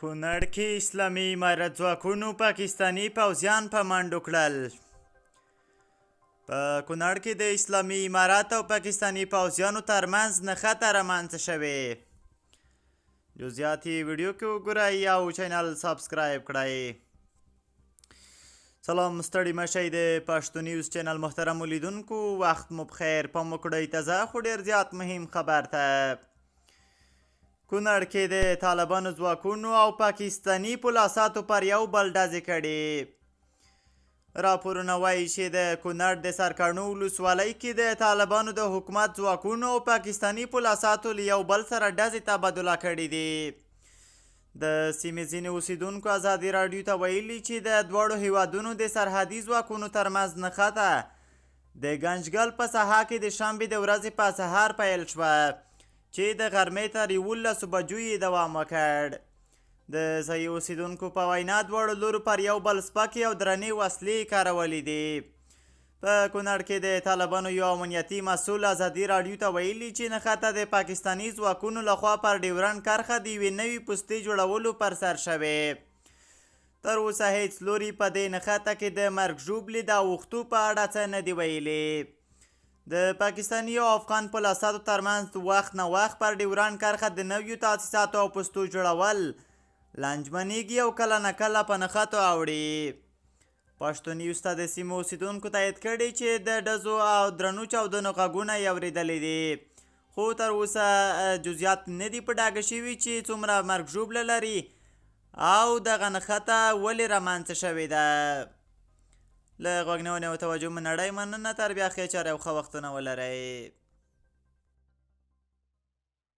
کونړ کې اسلامي امارت ځواکونو پاکستاني پوځیان په منډو کړل. په کونړ کې د اسلامي امارت او پاکستاني پوځیانو ترمنځ نښته رامنځته شوې. جزئیات یې ویډیو کې وګورئ او چینل سبسکرایب کړئ. سلام، ستړي مشئ د پښتو نیوز چینل محترمو لیدونکو، وخت مو پخیر. پام وکړئ تازه خو ډېر زیات مهم خبر ته. کونړ کې د طالبانو ځواکونو او پاکستاني پولاساتو پر یو بل ډزې کړې. راپورونه وایي چې د کونړ د سرکاڼو ولسوالۍ کې د طالبانو د حکومت ځواکونو او پاکستاني پولاساتو له یو بل سره ډزې تبادله کړې دي. د سیمې ځینې اوسیدونکو ازادي راډیو ته ویلي چې د دواړو هیوادونو د سرحدي ځواکونو ترمنځ نښته د ګنجګل په ساحه کې د شنبې د ورځې په سهار پیل شوه چې د غرمې تر 11 بجو یې دوام وکړ. د ځایي اوسیدونکو په وینا دواړو لورو پر یو بل سپکې او درنې وسلې کارولې دي. په کونړ کې د طالبانو یو امنیتي مسؤل ازادي راډیو ته ویلي چې نښته د پاکستاني ځواکونو لخوا پر ډیورنډ کرښه د یوې نوې پوستې جوړولو پر سر شوې. تر اوسه هیڅ لوري په دې نښته کې د مرګ ژوبلې د اوښتو په اړه څه نه دي ویلي. د پاکستاني او افغان پولاساتو ترمنځ وخت نه وخت پر ډیورنډ کرښه د نویو تاسیساتو او پوستو جوړول لانجمنیږي او کله نه کله په نښتو اوړي. پښتو نیوز ته د سیمو اوسیدونکو تایید کړې چې د ډزو او درنو چاودنو غږونه یې اورېدلي دي، خو تر اوسه جزئیات نه دي په ډاګه شوي چې څومره مرګ ژوبله لري او دغه نښته ولې رامنځته شوې ده. له غوږنیونې او توجه مو نړۍ مننه. تر بیا ښې چارې او ښه وختونه ولرئ.